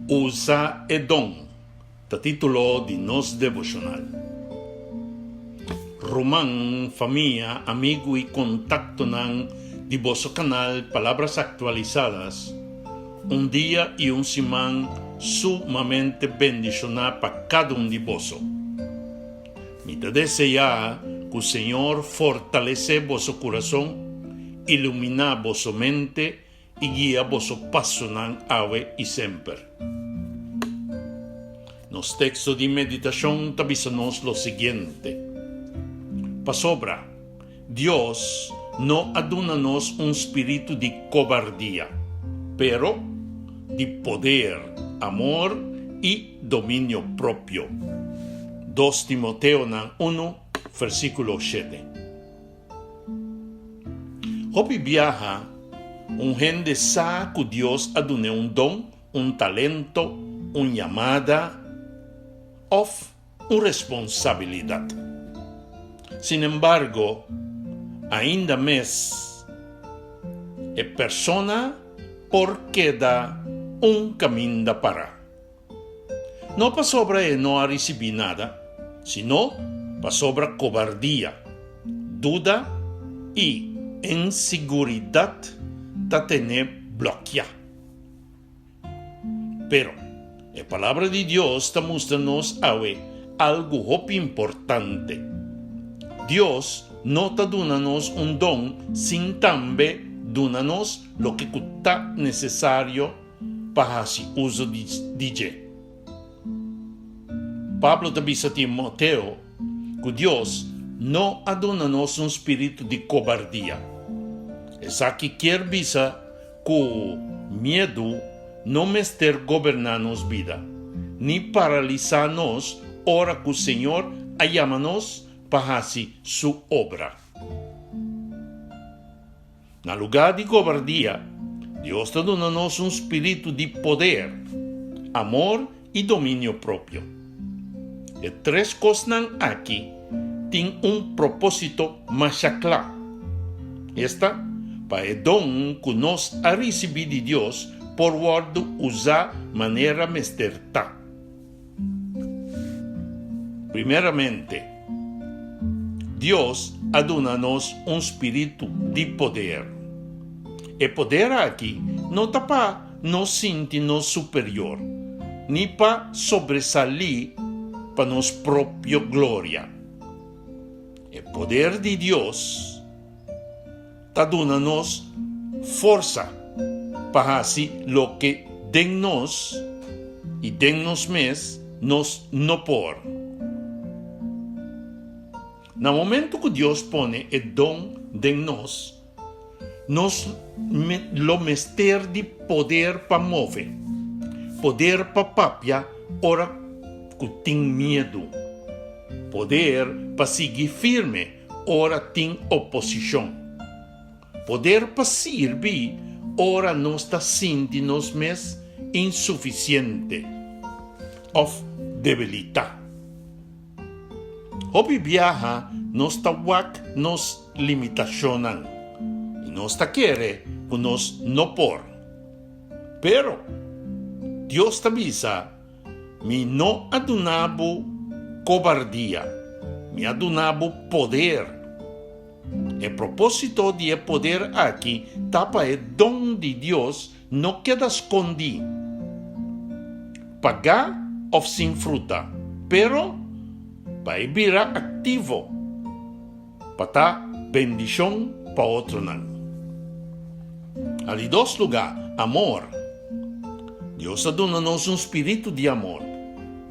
Usa e don ta título di nos devoshonal. Ruman, famia, amigu i kontaktonan di boso kanal Palabras Actualizadas, un dia i un siman sumamente bendishoná pa kada un di boso. Mi ta deseá ku Señor fortalesé boso kurason, iluminá boso mente i guia boso pasonan awe i semper. Nos teksto di meditashon ta bisa nos lo siguiente, Pasobra Dios no a duna nos un spiritu di kobardia, pero di poder, amor i dominio propio. Dos Timoteonan unu, versíkulo shete. Hopi biaha, un hende sa ku Dios a dun'é un don, un talento, un yamada òf un responsabilidat. Sinembargo, ainda mes e persona por keda un kaminda pará. No pasobra e no a risibí nada, sino pasobra kobardia, duda i insiguridat ta ten'é blòkiá. Pero, e Palabra di Dios ta mustra nos awe algu hopi importante. Dios no ta duna nos un don sin tambe duna nos loke ku ta nesesario pa hasi uso di dje. Pablo ta bisa Timoteo ku Dios no a duna nos un spiritu di kobardia. Esaki kier bisa ku miedu no mester goberná nos bida, ni paralisá nos ora ku Señor a yama nos pa hasi su obra. Na lugá di kobardia, Dios ta duna nos un spiritu di poder, amor i dominio propio. E tres kosnan aki tin un propósito masha kla, esta, pa e don ku nos a risibí di Dios por wòrdu usá manera mester ta. Primeramente, Dios a duna nos un spiritu di poder. E poder aki no ta pa nos sinti nos superior, ni pa sobresalí pa nos propio gloria. E poder di Dios ta duna nos forsa pa hasi loke den nos i den nos mes nos no por. Na momento ku Dios pone e don den nos, nos lo mester di poder pa move, poder pa papia ora ku tin miedu, poder pa sigui firme ora tin oposishon. Poder pa sirbi ora nos ta sinti nos mes insufisiente òf debilitá. Hopi biaha nos ta wak nos limitashonnan i nos ta kere ku nos no por. Pero, Dios ta bisa, Mi no a duna bo kobardia, mi a duna bo poder. E propósito di e poder aki ta pa e don di Dios no keda skondí, pagá òf sin fruta, pero pa e bira aktivo pa ta bendishon pa otronan. Na di dos lugá, amor. Dios a duna nos un spiritu di amor.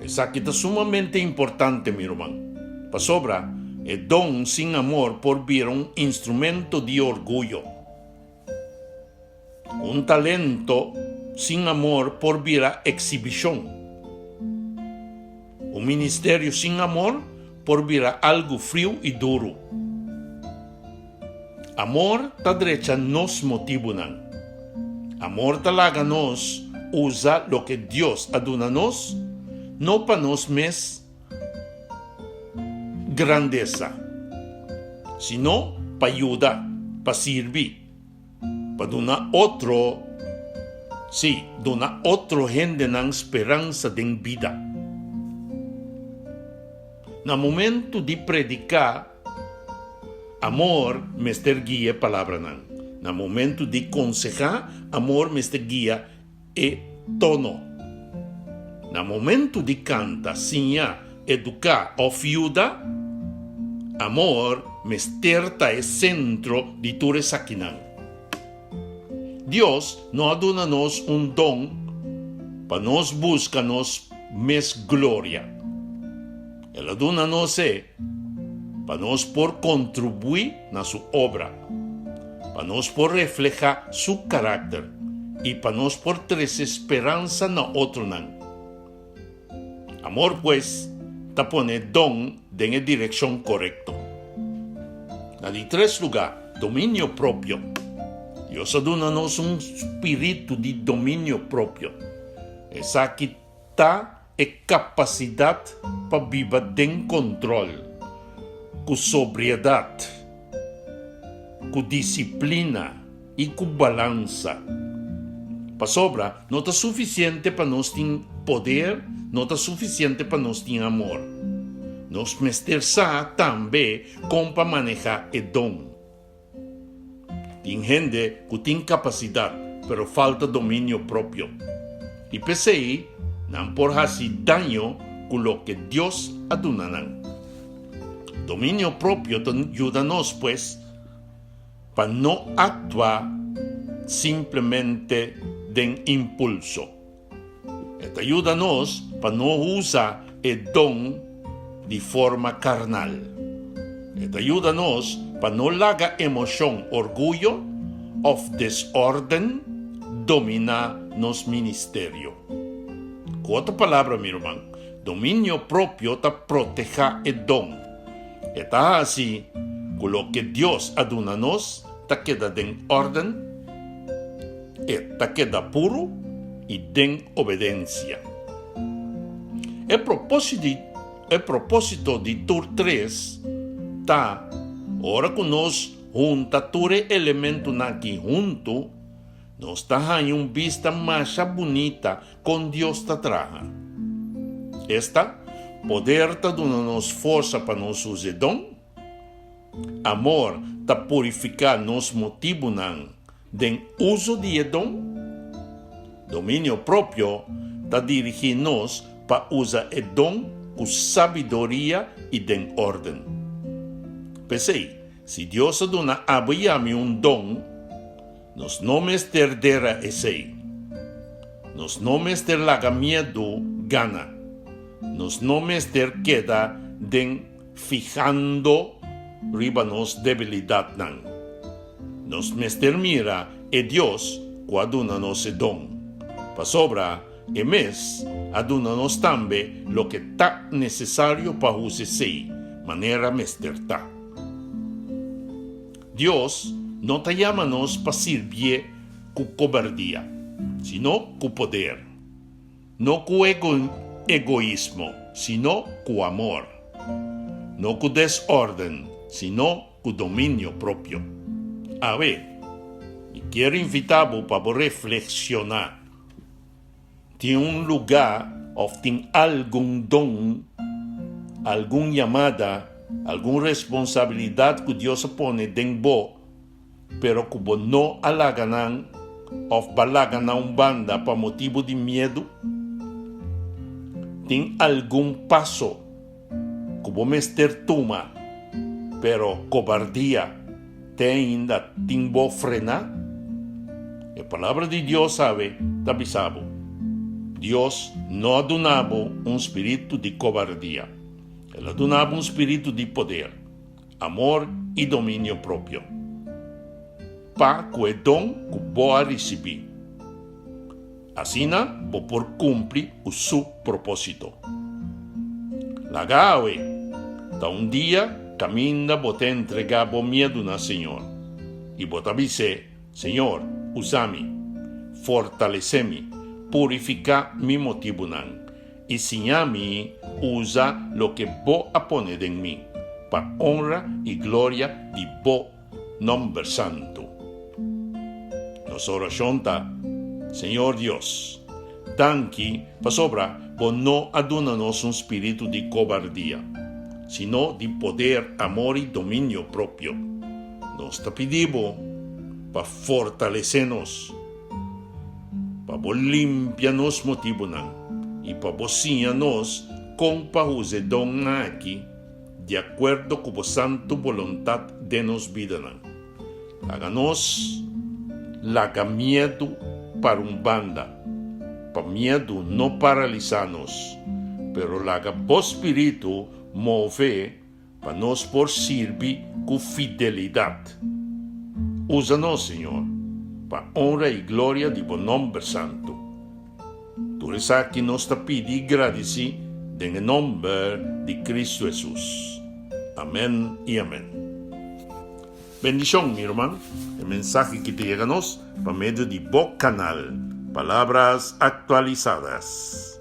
Esaki ta sumamente importante, mi ruman, pasobra e don sin amor por bira un instrumento di orguyo. Un talento sin amor por bira exhibicion. Un ministerio sin amor por bira algu friu i duru. Amor ta drecha nos motibunan. Amor ta laga nos usa loke Dios a duna nos, no pa nos mes grandesa, sino pa yuda, pa sirbi, pa duna otro. Sí, duna otro hendenan speransa den bida. Na momentu di prediká, amor mester guia e palabranan. Na momentu di konsehá, amor mester guia e tono. Na momentu di kanta, siña, eduká òf yuda, amor mester ta e sentro di tur esakinan. Dios no a duna nos un don pa nos buska nos mes gloria. El a duna nos e pa nos por kontribuí na su obra, pa nos por reflehá su karakter i pa nos por trese speransa na otronan. Amor, pues, ta pone don den e direkshon korekto. Na di tres lugá, dominio propio. Dios a duna nos un spiritu di dominio propio. Esaki ta e kapasidat pa biba den kontrol, ku sobriedat, ku disiplina i ku balansa. Pasobra no ta sufisiente pa nos tin poder, no ta sufisiente pa nos tin amor. Nos mester sa tambe kon pa manehá e don. Tin hende ku tin kapasidat pero falta dominio propio. I p'esei nan por hasi daño ku loke Dios a duna nan. Dominio propio ta yuda nos, pues, pa no aktua simplemente den impulso. E ta yuda nos pa no usa e don di forma karnal. E ta yuda nos pa no laga emoshon, orguyo òf desórden dominá nos ministerio. Ku otro palabra, mi ruman, dominio propio ta protehá e don. E ta hasi ku loke Dios a duna nos ta keda den órden, e ta keda puru i den obedensia. E e propósito di tur tres ta ora ku nos hunta tur e elementunan aki huntu, nos ta haña un bista masha bunita kon Dios ta traha. Esta, poder ta duna nos forsa pa nos usa e don, amor ta purifiká nos motibunan den uso di e don, dominio propio ta dirigí nos pa usa e don ku sabiduria i den órden. P'esei, si Dios a duna abo i ami un don, Nos no mester dera esei. Nos no mester laga miedu gana. Nos no mester keda den fihando riba nos debilidatnan. Nos mester mira e Dios ku a duna nos e don, pasobra E mes a duna nos tambe loke ta nesesario pa usa esei manera mester ta. Dios no ta yama nos pa sirbié ku kobardia, sino ku poder, no ku egoismo, sino ku amor, no ku desórden, sino ku dominio propio. Awe, mi kier invitá bo pa bo reflekshoná. Tin un lugá òf tin algun don, algun yamada, algun responsabilidat ku Dios a pone den bo, pero ku bo no a laga nan òf bo a laga na un banda pa motibu di miedu? Tin algun paso ku bo mester tuma, pero kobardia te ainda tin bo frená? E Palabra di Dios awe ta bisa bo, Dios no a duna bo un spiritu di kobardia, el a duna bo un spiritu di poder, amor i dominio propio. Pa ku e don ku bo a risibí. Asina bo por kumpli ku su propósito. Laga awe ta un dia kaminda bo ta entregá bo miedu na Señor i bo ta bis'é, Señor, usa mi, fortalesé mi, purifiká mi motibunan i siña mi usa loke bo a pone den mi pa onra i gloria di bo Nòmber santu. Nos orashon ta. Señor Dios, danki pasobra bo no a duna nos un spiritu di kobardia, sino di poder, amor i dominio propio. Nos ta pidi bo pa fortalesé nos, pa bo limpia nos motibunan i pa bo siña nos kon pa usa e donnan aki di akuerdo ku bo santu boluntat den nos bidanan. Laga nos laga miedu para un banda, pa miedu no paralisá nos, pero laga bo spiritu move pa nos por sirbi ku fidelidat. Usa nos, Señor, pa onra i gloria di bo nòmber santu. Tur esaki nos ta pidi i gradisí den e nòmber di Kristu Hesus. Amèn i amèn. Bendishon, mi ruman. E mensahe ki ta yega nos pa medio di bo kanal Palabras Actualizadas.